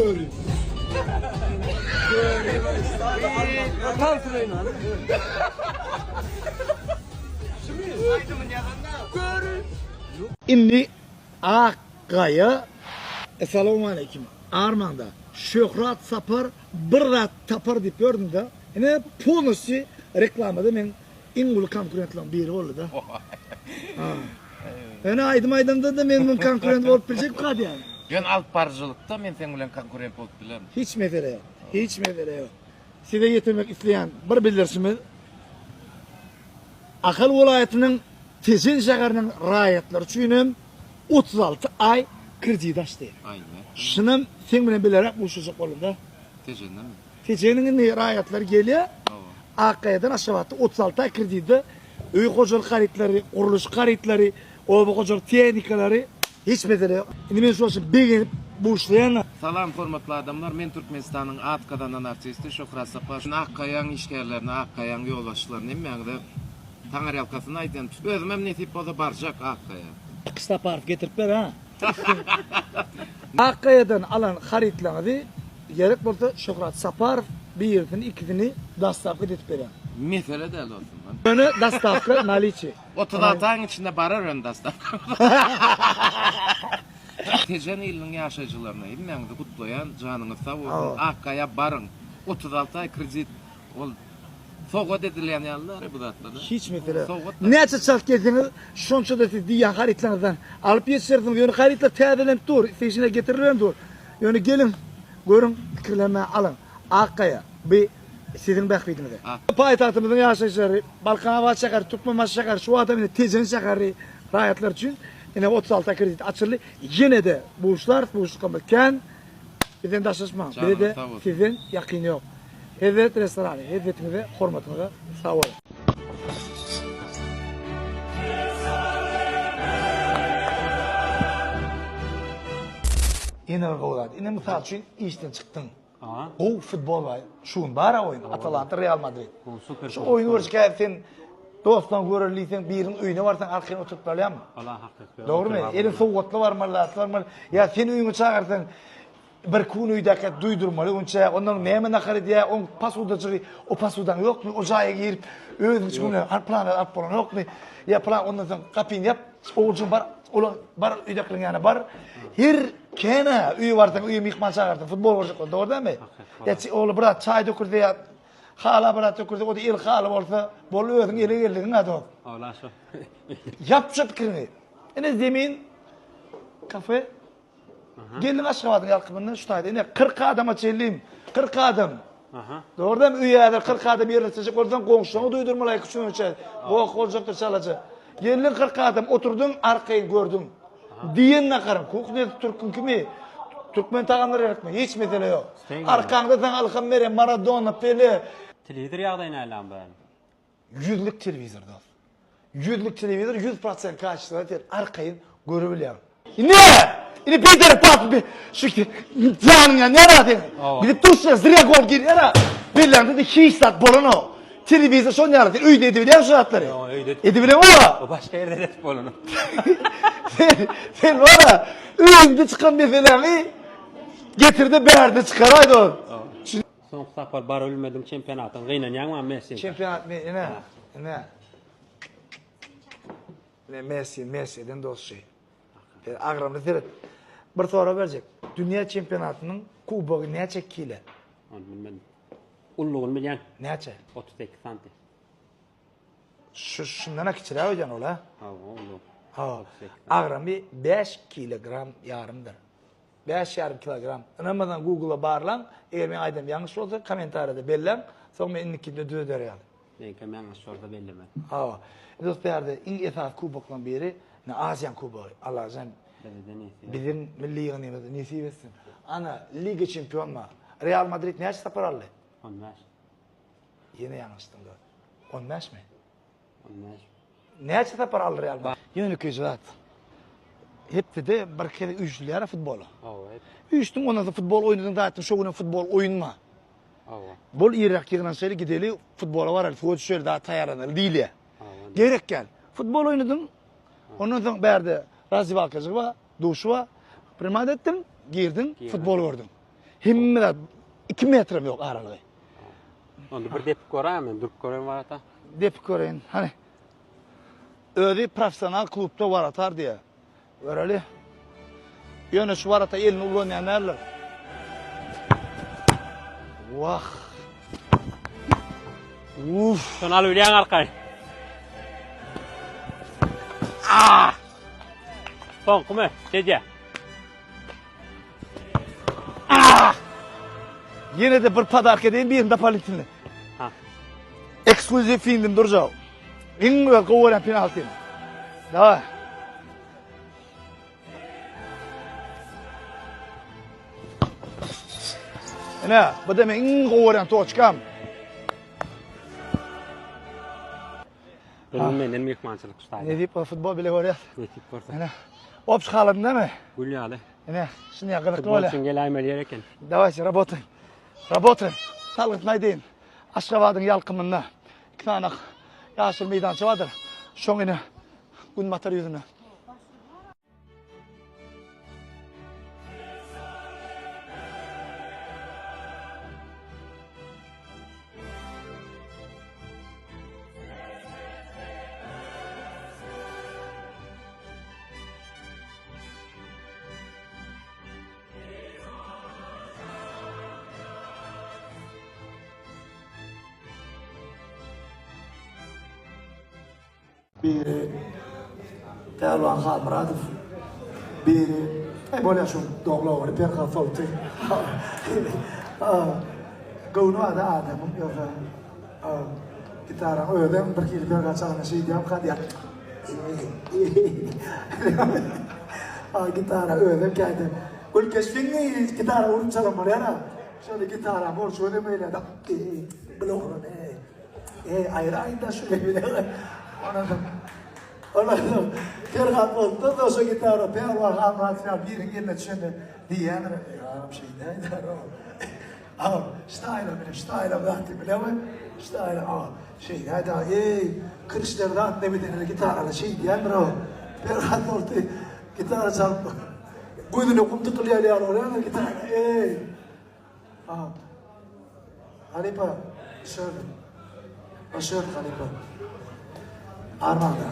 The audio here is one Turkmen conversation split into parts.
Göri. Tam Süleýman. Indi Ak gaýa. Essalawmaleýkim. Armanda Şöhrat Sapar bir zat tapar diýip ýördüm-de. Ine polnosty reklamada meň iň uly konkurentlaryň biri boldy-da. Ha. Ýöne aýdym aýdanda-da men muň konkurent bolup biljekmi diýýän. Ýöne alyp baryjylykda men seň bilen konkurent bolup bilerin. Hiç mesele ýok. Hiç mesele ýok. Size ýetirmek isleýän bir bildirişimiz Ahal welaýatynyň Tejen şäheriniň raýatlary üçin hem 36 aý kredit açdy. Şunam seň bilen bileräk buşlajak boldum-da. Tejendemi? Tejeniň indi raýatlary gelýär. Akgaýadan Aşgabatda 36 aý kreditde öý hojalyk harytlary, gurluşyk harytlary, oba hojalyk tehnikalary hiç mesele ýok. Indi men şol üçin begenip buşlaýan. Salam hormatly adamlar men Türkmenistanyň at gazanan artisti Şöhrat Saparow Akgaýaň işgärlerine Akgaýaň ýolbaşçylaryna hemmäňize Taňyrýalkasyn aýdýan özümem nesip bolsa barjak Akgaýa. Akyş Saparow getirip ber ha. Akgaýadan alan harytlaryňyzy gerek bolsa Şöhrat Saparow birisini ikisini dostawka edip berýär. Mesele däl dostum. Ýöne dostawka naliçi. 36 aýyň içinde barar ýöne dostawka. Tejen iliniň ýaşaýjylaryna hemmäňizi gutlaýan janyňyz sag bolsun Akgaýa baryň 36 aý kredit Ol sowgat edilýän ýaly-da bu zatlar. Hiç mesele. Näçe çalt gelseňiz, şonça-da siz diýýän harytlaryňyzdan alyp ýetişersiňiz. Ýöne harytlar täzelenip dur, isleýşine getirilibem dur. Ýöne geliň, görüň, pikirlenmän alyň. Akgaýa, bu siziň bähbidiňize. Paýtagtymyzyň ýaşaýjylary, Balkanabat şäheri, Türkmenbaşy şäheri, şu wagtam ine Tejen şäheri raýatlary üçin ine 36 kredit açyldy. Ýene-de buşlarys, buşlukamyz kän. Bizden daşlaşmaň. Bize-de sizden ýakyn ýok. Hezzet restorany, hezzetiňize, hormatyňyza sag boluň. Ýene bir gowy zat. Ine mysal üçin işden çykdyň. Gowy futbol bar. Şu gün bar-a oýun. Atalanta Real Madrid. Şu oýny görüşkä sen dostlaryňy göreli diýseň biriniň öýüne barsaň arkaýyn oturyp galýarmy? Dogrumy? Eliň sowgatly barmaly, zatly barmaly. Ýa sen öýüňe çagyrsaň Bir kun öýdäkä duýdurmaly onça, ondan näme nahar edýär, oň posudajygy, o posudaň ýokmy, o jaýa girip, özüň içi güne har plany alyp bolanokmy, ýa plan ondan soň gapyny ýap, oguljygym bar, ola bar öýdäkileriň ýanyna bar. Her kene öýe barsaň, öýe myhman çagyrsaň, futbol görjek bol, dogry dälmi? Ýa ogly biraz çaý dökülse ýa hala biraz dökülse, o-da el haly bolsa, boldy özüň ele geldigiň-ä dost. Ola şo. Ýap şu pikiriňi. Ine zemin kafe Gelin Aşgabadyň ýalkymynda şu taýda ine 40 adama çenlim. 40 adam. Aha. Dogrudan öýe häzir 40 adam ýerleşjek bolsaň goňşulaňy duýdurmaly iki üç gün Goh boljakdyr çalaja. Geldiň 40 adam oturdyň arkaýyn gördüň. Diýen nakaryň kuhnýasy türküňkimi? Türkmen tagamlary gerekmi? Hiç mesele ýok. Arkaňda saňa ylham beren Maradona, Pele. Telewizor ýagdaýy nähili bäri? Ýüzlük telewizor dost. Ýüzlük telewizor 100% kaçestwada sen arkaýyn görebilýäň. Ine! Ine beýderek basyp bir şu janyň ýanýar ha seň. Gidip durşuna zrya gol girýär ha. Belläňde-de hiç zat bolanok. Telewizor şon ýaly sen öýde edebilýäň şu zatlary. Ýok, öýde. Edibileňok. O başga ýerde edip bolanok. Sen sen bar öýüňde çykan meseläňi getirde bärde çykaraý dost. Soňky sapar bara bilmediň çempionatyň gynanýaňmy Messi? Çempionat me ine ine. Ine Messi Messiden dosty. Agramly seret. Bir sorag berjek. Dünýä çempionatynyň kubogy näçe kile? Ony bilmedim. Ullugyny bilýän. Näçe? 38 santi. Şu şundan kiçiräk öýdýän ol ha. Hawa, ullugy. Ha. Agramy 5 kilogram ýarymdyr. Bäş ýarym kilogram. Ynanmasaň Google-a barlaň, eger meň aýdanym ýalňyş bolsa kommentariýada belläň, soň men indikinde düzeder ýaly. Meňkem ýalňyş bolsa bellemen. Hawa. Dost bärde iň esasy kuboklaryň biri ine Aziýaň kubogy. Allajan Bize-de nesip. Biziň milli ýygyndymyza nesip etsin. Ana Liga çempion bar. Real Madrid näçe sapar aldy? 15. Ýene ýalňyşdyň dost. 15 mi? 15. Näçe sapar aldy Real Madrid? Ýönekeý zat. Hepdede bir kez üýşülýär futbola. Hawa. Üýşdüň ondan soň futbol oýnadyň zaten şo günem futbol oýunma. Hawa. Bol irräk ýygnanşaýly gideli futbola baraly suwa düşeli zat taýýarlanaly diýilýär. Gerek däl. Futbol oýnadyň. Ondan soň bärde razdewalkajyk bar, duşy bar. Primat etdiň, girdiň, futbol gördüň. Hemme zat 2 metrem ýok aralygy. Onda bir depip göräýme, men durup göreýin warata. Depip göreýin. Hany. Özi professional klubda waratar diýýär. Göreli. Ýöne şu warata elini ulanýan däldir. Wah. Uf. Şony alyp bilýäň arkaýyn. Ah! Soňkumy? Şeýdýä. Ah! Ýene-de bir podarka edeýin birini dopolitini. Ha. Ekskluziw findim durjaw. Iň öz gowy görýän penaltim. Daway. Ine, bu da men iň gowy görýän toçkam. Bir gün menden myhmançylyk şu taýda. Nesip bolsa futbol bile görýäs. Nesip bolsa. Ine. Opş haladyn dämi? Gül ýaly. Ine, şuny ýa gyzykly Futbol bolýar. üçin geläýmeli ýer eken. Dawayçy, rabotaým. Rabotaým. Salgysyny aýdaýyn. Aşgabadyň ýalkymynda iki sany ýaşyl meýdança bardyr. Şoň ine günbatar ýüzünde. Biri Pälwan Halmyradow, biri Eý bolýa şu dogla ogly Perhat Solty. Göwni barda adamyň ýogsa gitaraň özem bir hili Perhat çalanda şeýdýämka diýýär. Gitara özem käte Gülkeşbiňi gitara urup çalan bolýar-a. Şonda gitara bolşy özem beýle-de bil oglan eý. Eý, aýraýyn-da şu bile. Ondan Ondan Perhat boldy-da şo gitara Pälwan Halmyrat ýaly biriniň eline düşende diýýändir, Ýaram şeýdäýdär o. Agam, ştaýla bile, ştaýla zat diýip bileňmi? Ştaýla, aga, şeýdäýdä, eý, kirişler zat neme edende gitaraly şeýdýändir o. Perhat boldy, gitara çalyp, gözüne gum tutulýan ýaly bolýandyr gitara, eý. Aha. Halypa, şör. Şör halypa. Armanda.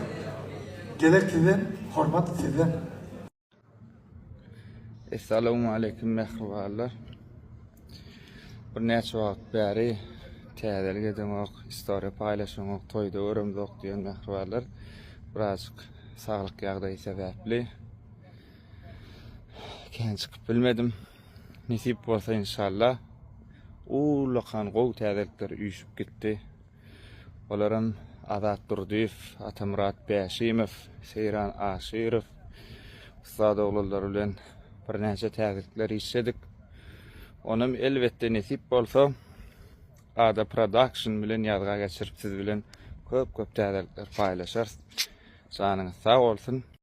Gezek sizden, hormat sizden. Essalawmaleýkim mähribanlar. Birnäçe wagt bäri täzelik edeňok, istoriýa paýlaşaňok, toýda göremzok diýen mähribanlar. Birazjyk saglyk ýagdaýy sebäpli kän çykyp bilmedim. Nesip bolsa inşallah ullakan gowy täzelikler üýşüp gitdi. Olaram Azat Durdyýew, Atamyrat Bäşimow, Seýran Aşyrow ussat oglanlar bilen birnäçe täzelikler işledik. Onam elbetde nesip bolsa Ada Production bilen ýazga geçirip siz bilen köp-köp täzelikler paýlaşarys. Janyňyz sag bolsun.